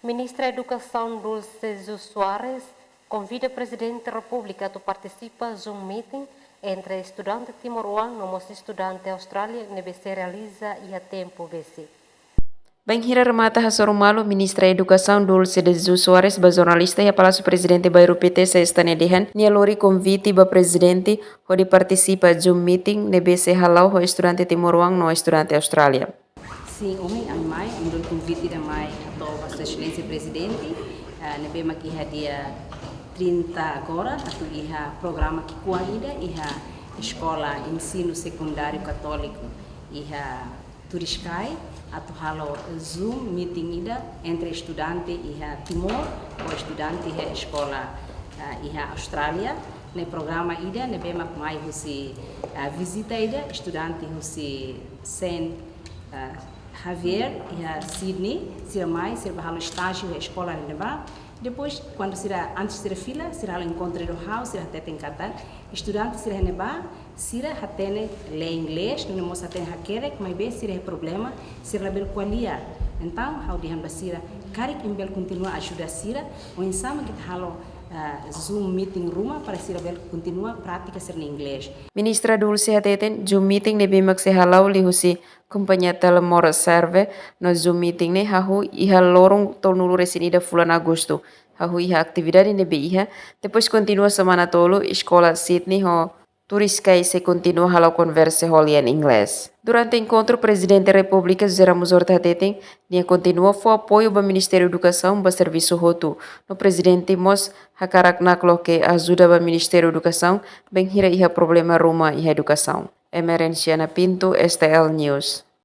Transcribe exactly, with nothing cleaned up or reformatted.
Ministra Edukasaun Dulce Jus Soares konvida Prezidente Repúblika atu partisipa Zoom meeting entre estudante timoroan no mós estudante Austrália ne'ebé sei realiza iha tempu besik. Bainhira remata hasoru malu, Ministra Edukasaun Dulce de Jesus Soares ba jornalista iha Palásiu Prezidente Bairru P T S Estane dehan, nia lori konvite ba Prezidente hodi partisipa Zoom meeting ne'ebé sei hala'o ho estudante timoroan no estudante Austrália. Sin, ohin ami mai, ami lori konvite ida mai hato'o ba Sua Exelénsia Prezidente, ah, ne'ebé mak iha dia trinta agora, atu iha programa ki'ikoan ida iha Eskola Ensinu Sekundáriu Katóliku iha Turiscai, atu halo Zoom meeting ida entre estudante iha Timor ho estudante iha eskola, ah, iha Austrália. Ne'e programa ida ne'ebé mak mai husi, ah, vizita ida estudante husi Saint, ah, Xavier iha Sydney, sira mai, sira bá halo estájiu iha eskola ne'ebá. Depois, kuandu sira, antes sira fila, sira halo enkontru ho ha'u, sira hateten katak estudante sira iha ne'ebá, sira hatene lee inglés, nune'e mós hatene hakerek, maibé sira iha problema, sira labele ko'alia. Entaun, ha'u dehan ba sira, karik imi bele kontinua ajuda sira, oinsá mak ita halo, ah, Zoom meeting ruma para sira bele kontinua pratika sira-nia inglés. Ministra Dulce hateten, Zoom meeting ne'ebé mak sei hala'o liuhusi kompañia Telemor Serve, no Zoom meeting ne'e hahú iha loron tolunulu-resin-ida fulan Agostu. Hahú iha atividade ne'ebé iha, depois kontinua semana tolu, eskola Sydney ho Turiscai sei kontinua halo konversa ho lian inglés. Durante enkontru, Prezidente Repúblika José Ramos Horta hateten, nia kontinua fó apoiu ba Ministériu Edukasaun ba servisu hotu. No Prezidente mós hakarak nakloke ajuda ba Ministériu Edukasaun, bainhira iha problema ruma iha edukasaun. Emerenciana Pinto, S T L News.